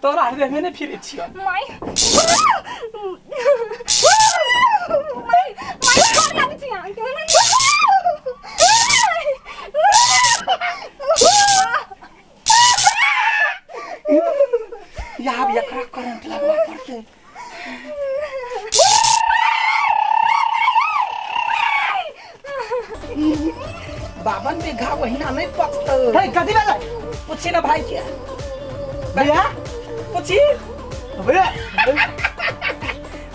तोरा हृदय में नहीं फिरे छियो। माय माय माय, गोर लागै छी अहाँके। यहाँ भी एकरा करंट लगवा पड़ते। बाबन में घाव वहीना नहीं पकते। हे, कथी भेलै? पूछी ना भाई के। भैया। पूछी। भैया।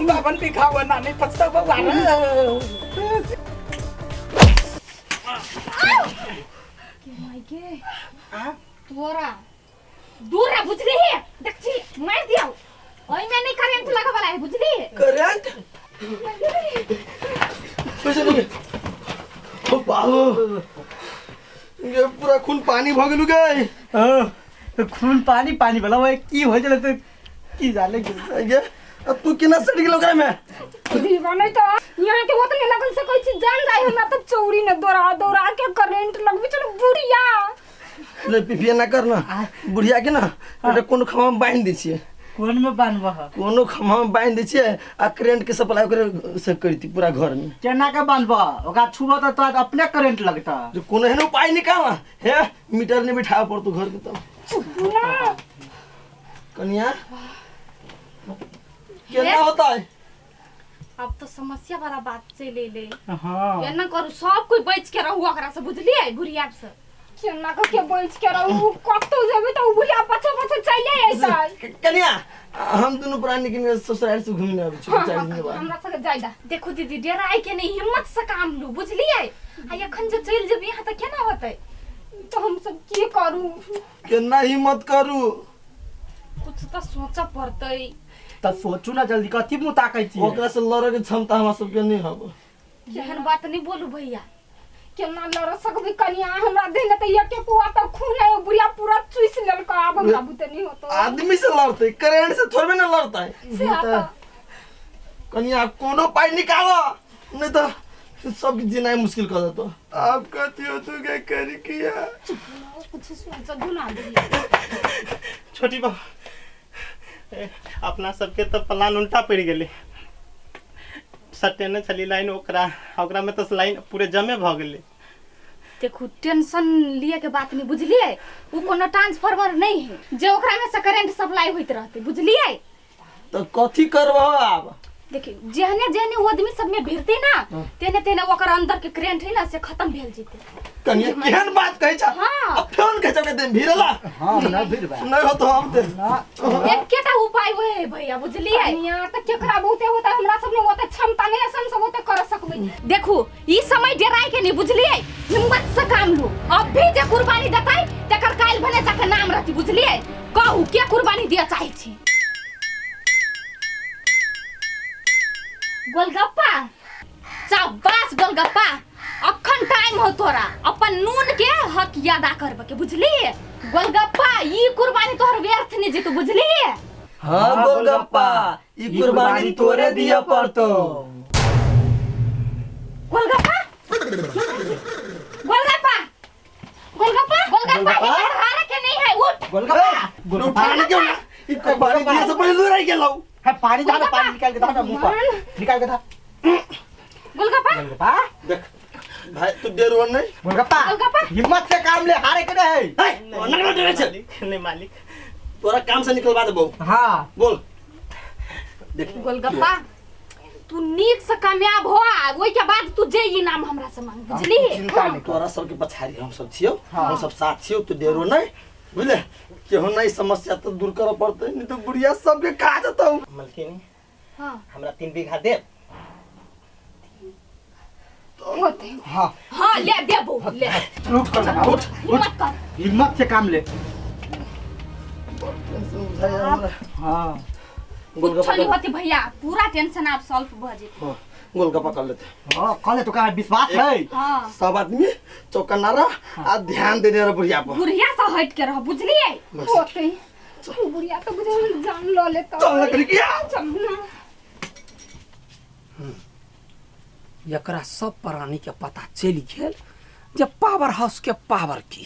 बाबन भी घाव वहीना नहीं पचता बउआ। के माय के। आ? तोरा दूर रह, बुझली? देख छी, मार दियो। ओइ में नहीं करेंट लगे वाला है, बुझली? करंट पैसे नहीं। ओ बाबू, ये पूरा खून पानी भ गेलु गे। हाँ, तो खून पानी पानी वाला ओए की हो गेलै तऽ की जाने गेल। गे, अब तू केना सड़ गेल ओकरा में? दीवा नहीं तो यहाँ के ओतने लगन से कोई चीज जान जाए हमरा तो चौरी ने दौड़ा दौड़ा के करेंट लगबे चलो बुढ़िया। रे पिपिया ना कर ना बुढ़िया के ना, एकटा कोनो खम्भा में बांधि दै छियै। कोन में बान्हबह? कोनो खम्भा में बांधि दै छियै आ करेंट के सप्लाई ओकरे से करती पूरा घर में। केना के बान्हबह? ओकरा छुबह तऽ तोरा अपने करेंट लगतह। जो कोनो एहन उपाय निकाल ना, हे मीटर नहीं बिठावे पड़तो घर के तब। ना। कनिया केना होता है? अब तो समस्या वाला बात चलि एलै। हाँ। एना करू, सब कोई बच के रहू ओकरा से, बुझलियै? बुढ़िया से केना के बच के रहू? कतौ जेबै तऽ उ बुढ़िया पाछा पाछा चलि अइतै। कनिया, हम दुनू प्राणी के ससुराल से घूमने आबै छी 4 दिन बाद। हमरा सबके जाय दा। देखू दीदी, डेराय के नहीं, हिम्मत से काम लू, बुझलियै? आ एखन जे चलि जेबै यहाँ तऽ केना होतै? तऽ हम सब की करू? केना हिम्मत करू? कुछ तऽ सोचऽ पड़तै। तऽ सोचू ना जल्दी, कथी मुँह ताकै छियै? ओकरा से लड़े के क्षमता हमरा सबके नहीं हब। एहन बात नहीं बोलू भैया। केना लड़ सकबै कनिया? हमरा देह तऽ एक पुआ तऽ खून है, बुढ़िया पूरा चूस लेलकै। आब हमरा बुते नहीं होतो। आदमी से लड़ते, करेंट से थोड़बे ना लड़ते। से तऽ कनिया, कोनो उपाय निकालो, नहीं तो सब जीना मुश्किल कर देतो। आप कथी हो तू के कर किया? कुछ सोच ना। छोटी बा, अपना सबके तऽ प्लान उल्टा पड़ि गेलै। सटेने छली लाइन ओकरा, ओकरामे तऽ लाइन पूरे जमे भऽ गेलै। देखू, टेंशन लिए के बात नहीं, बुझलियै? उ कोनो ट्रांसफार्मर नहीं है जे ओकरा में से करंट सप्लाई होइत रहते, बुझलियै? तो कथी करबो आब? देखी, जेहने जेहने ओ आदमी सब में भिड़ते ना, तेने तेने ओकर अंदर के करंट है ना, से खत्म भेल जेते। कनिया, केहन बात कहै छ? हाँ। अब फोन कहै छ के दिन भिड़ला। हाँ, ना भिड़बा। नहीं हो तो हम दे। ना। एकेटा उपाय वहे है भैया, बुझलियै? कनिया, तऽ केकरा बहुते होता? हमरा सब ने ओते क्षमता नहीं है, हम सब ओते कर सकबै। देखू, ई समय डेराय के नहीं, बुझलियै? हिम्मत से काम लू। अब भी जे कुर्बानी देतै तकर काल्हि भने जाके नाम रहती, बुझलियै? कहू, के कुर्बानी दिया चाहै छी? गोलगप्पा, शाबाश गोलगप्पा। अखन टाइम हो तोरा अपन नून के हक अदा करबे के, बुझली गोलगप्पा? ई कुर्बानी तोहर व्यर्थ नहीं जेतो, बुझली? हाँ गोलगप्पा, ई कुर्बानी तोरे दिया पड़तो। गोलगप्पा, गोलगप्पा, गोलगप्पा, गोलगप्पा, हिम्मत हारे के नहीं है, उठ। गोलगप्पा, गोलगप्पा। उठाने क्यों ना? ई कुर्बानी दिया से पहले लड़ाई गेलौ। है, पानी दा ना, पानी निकाल के दा ना, मुंह पर निकाल के दा। गोलगप्पा। गोलगप्पा। देख भाई, तू डेरो नहीं। गोलगप्पा। गोलगप्पा। हिम्मत से काम ले, हारे के नहीं। हे, नकल डरे छे। मालिक नहीं, मालिक। तोरा काम से निकलवा देबौ। हाँ। बोल, देख। गोलगप्पा, तू नीक से कामयाब हो आ ओहि के बाद तू जे इनाम हमरा से मांग, बुझली? चिंता नहीं कर। तोरा सबके पछाड़ी हम सब छियौ। हाँ। हम सब साथ छियौ, तू डेरो नहीं, बुझले? केहू नहीं समस्या तो दूर करऽ पड़तै, नहीं तो बुढ़िया सबके खा जेतौ। मलकिनी। हाँ। हमरा 3 बीघा देब। होते। हाँ। हाँ, ले देबो, ले। उठ कर, उठ। हिम्मत कर। हिम्मत से काम ले। टेंशन बुझाइया हमरा। हाँ। कुछ नहीं होती भैया, पूरा टेंशन आप सॉल्व भ जेते। हाँ, गोलगप्पा कर लेते। हाँ, कल तो का विश्वास है। हाँ। सब आदमी चौकन्ना रह आ ध्यान देने रह बुढ़िया पर। बुढ़िया से हट के रह, बुझलिए? बस। होते, बुढ़िया तो बुझे जान ल लेता। चल लकड़ी किया। चल ना। एकरा सब प्राणी के पता चलि गेल जे पावर हाउस के पावर की।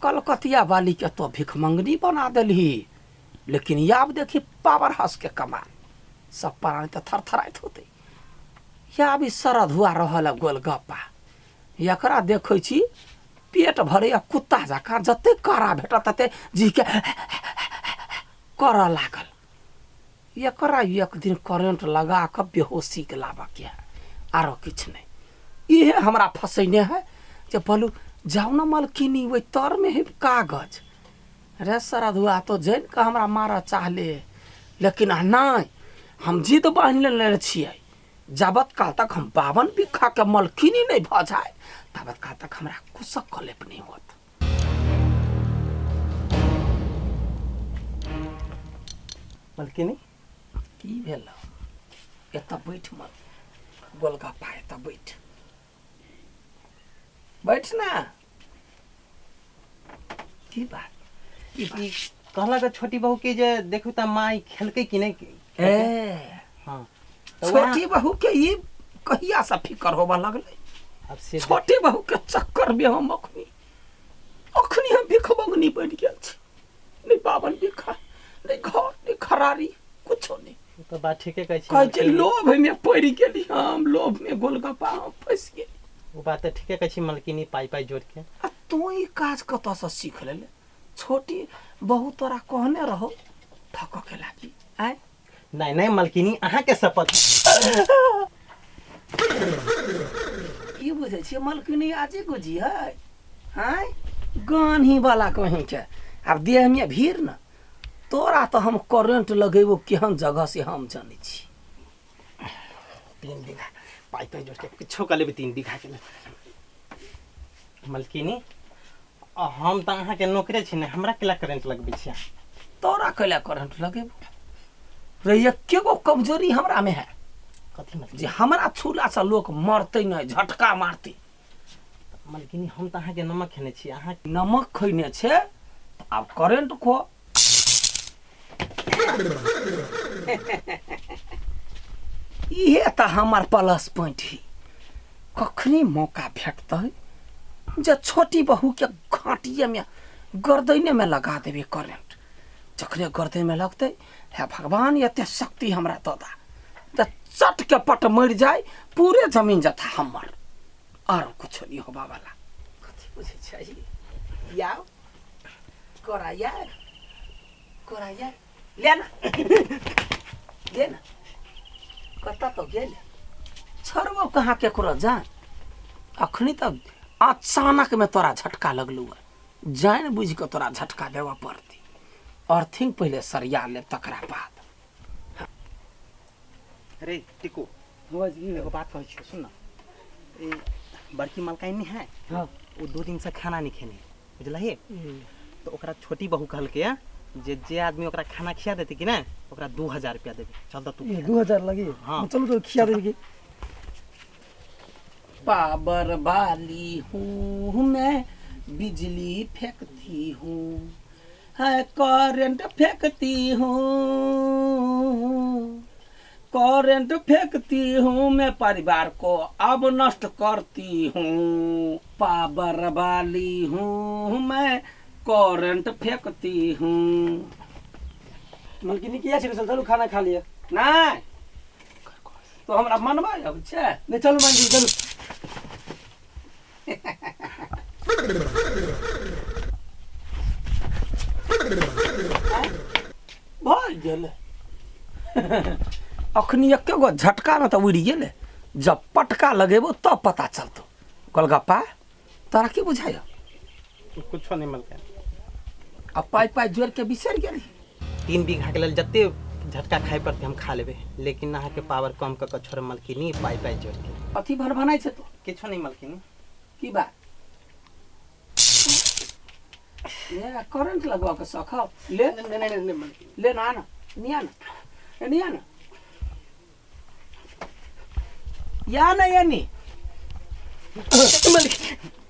कलकतिया वाली के तो भिखमंगनी बना देलही। लेकिन आब देखी पावर हाउस के कमाल सब प्राणी तऽ थरथराइत होतै। या अभी शरद हुआ रहल है गोलगप्पा, एकरा देखै छी पेट भरैया कुत्ता जकाँ, जते कड़ा भेटत तते जीके करऽ लागल। एकरा एक दिन करेंट लगा कऽ बेहोशीके लाबऽके है, आरो किछु नहि। इहे हमरा फसैने है जे बोलू जाउ ने मलकिनी ओहि तरमे है कागज। रे सरधुआ तो जानि कऽ हमरा मारऽ चाहले, लेकिन नहि, हम जिद बान्हि लेने छियै, जाबत काल तक हम 52 बीघाके मलकिनी नहि भऽ जाय ताबत काल तक हमरा कुशक कलेप नहि होत। मलकिनी की भेल? एतऽ बैठ मल गोलगप्पा, एतऽ बैठ बैठ ना। की बात की बात? ई कहलक छोटी बहू के जे देखू तऽ माई खेलकै कि नहि। ए हाँ तऽ वएह- छोटी बहू के ई कहिया से फिकर होबऽ लगलै? अब से छोटी बहू के चक्कर में हम अखनी अखनी हम भिखमंगनी बनि गेल छी। नहि 52 बीघा, नहि घर, नहि खरारी, कुछो नहि। ओ तऽ बात ठीके कहै छी कहै छै मलकिनी। लोभ में पड़ि गेली हम, लोभ में गोलगप्पा हम फँसि गेली। ओ बात तऽ ठीके कहै छी मलकिनी, पाइ पाइ जोड़ के। आ तू ई काज कतऽसँ सीख लेले? छोटी बहू तोरा कहने रहो ठकऽ के लागी आँय? नहीं नहीं मलकिनी, अहाँके शपथ। की बुझै छियै मलकिनी आजे गुजी है आँय? गान्ही वाला कहीं के आब देहमे भीड़ न, तोरा तऽ हम करेंट लगेबो केहन जगह से हम जानै छी। 3 बीघा पाइ पाइ जोड़ के किछो कऽ लेबै 3 बीघा के लेल। मलकिनी आ हम तऽ अहाँके नौकरे छी ने, हमरा केला करेंट लगबै छी अहाँ? तोरा कैला करेंट लगेबो रे? एके गो कमजोरी हमरा में है। कथी मलकिनी? जे हमरा छूला से लोक मरतै नहि, झटका मारतै। मलकिनी हम तऽ अहाँके नमक खेने छी, अहाँ नमक खैने छै तऽ आब करेंट खो। इहे तऽ हमर प्लस पॉइंट ही। कखनी मौका भेटतै जे छोटी बहू के घाटिए में गर्दने में लगा देबै करेंट। जखने गर्दन में लगतै, हे भगवान एते शक्ति हमरा दऽ दा तऽ चट के पट मरि जाय, पूरे जमीन जथा हमर, आर कुछो नहीं होबा वाला। कथी बुझै छै याओ कोरा यार, कोरा यार, ले ना ले ना, कतऽ तो गेल छोड़बो कहाँ केकरो जान। अखनी तऽ अचानक में तोरा झटका लगलू है, जानि बुझि कऽ तोरा झटका देबऽ पड़तै। अर्थिंग पहिले सरिया लेब तकरा बाद। अरे टिकू, एगो बात कहै छियौ सुन न। ई बड़की मलकाइनी है, हाँ। ओ 2 दिन से खाना नहीं खेने बुझलही। तो ओकरा छोटी बहू कहलकै है जे जे आदमी ओकरा खाना खिया देतै कि नहि ओकरा 2000 रुपया देबै। चल तऽ तू ए, 2000 लगी? हाँ। चलू तो खिया देबै। पावर वाली हूँ मैं, बिजली फेंकती हूँ, है करंट फेंकती हूँ, करंट फेंकती हूँ मैं, परिवार को अब नष्ट करती हूँ। पावर वाली हूँ मैं, करंट फेंकती हूँ। मलकिनी किया छै? चलू खाना खा लिअ। नहीं तो हमरा मनबा आबै छै। नहीं चलू मलकिनी चलू। भऽ गेलै। अखनी एके गो झटकामे तऽ उड़ि गेलै, जब पटका लगेबो तब पता चलतौ। गोलगप्पा तोरा की बुझाइयो? कुछो नहीं मलकाइन। आ पाइ पाइ जोड़ि के बिसरि गेली। 3 बीघा के लेल जते झटका खाइ पड़तै हम खा लेबै, लेकिन अहाँके पावर कम कऽ कऽ छोड़ब मलकिनी, पाइ पाइ जोड़ के। कथी भनभनाइ छै तू? किछो नहीं मलकिनी। की बात? ये करंट लगवा के शौक हौ? ले नहीं नहीं नहीं मलकिनी। ले ना ना निया ना निया ना या ना या नी।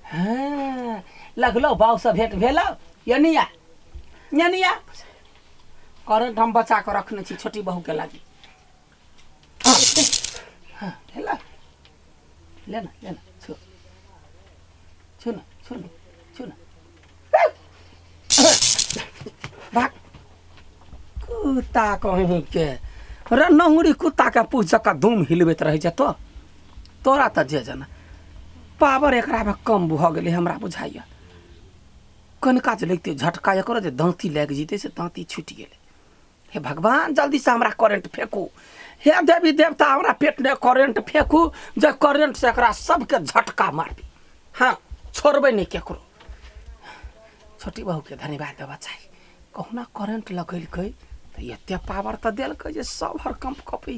हाँ लगलो बाऊ से भेंट भेलो। या निया या निया, करंट हम बचा के रखने छी छोटी बहू के लागी। हाँ भेला, ले ना ले ना, छू छू ना छू ना छू ना, भाग। कुत्ता कहीं के रे नंगरी कुत्ता के पूछ जका धूम हिलबैत रहै छै तो तोरा तऽ जे जना पावर एकरामे कम भऽ गेलै हमरा बुझाइए कनिका जे लगितै झटका एकरो जे दाँती लागि जेतै से दाँती छुटि गेलै हे भगवान जल्दीसँ हमरा करेंट फेंकू हे देवी देवता हमरा पेटमे करेंट फेंकू जे करेंटसँ एकरा सबके झटका मारबी हाँ छोड़बै नहि केकरो छोटी बहूके धन्यवाद देबऽ चाही कहुना करेंट लगेलकै तऽ एते पावर तऽ देलकै जे सब हरकम्प कपै।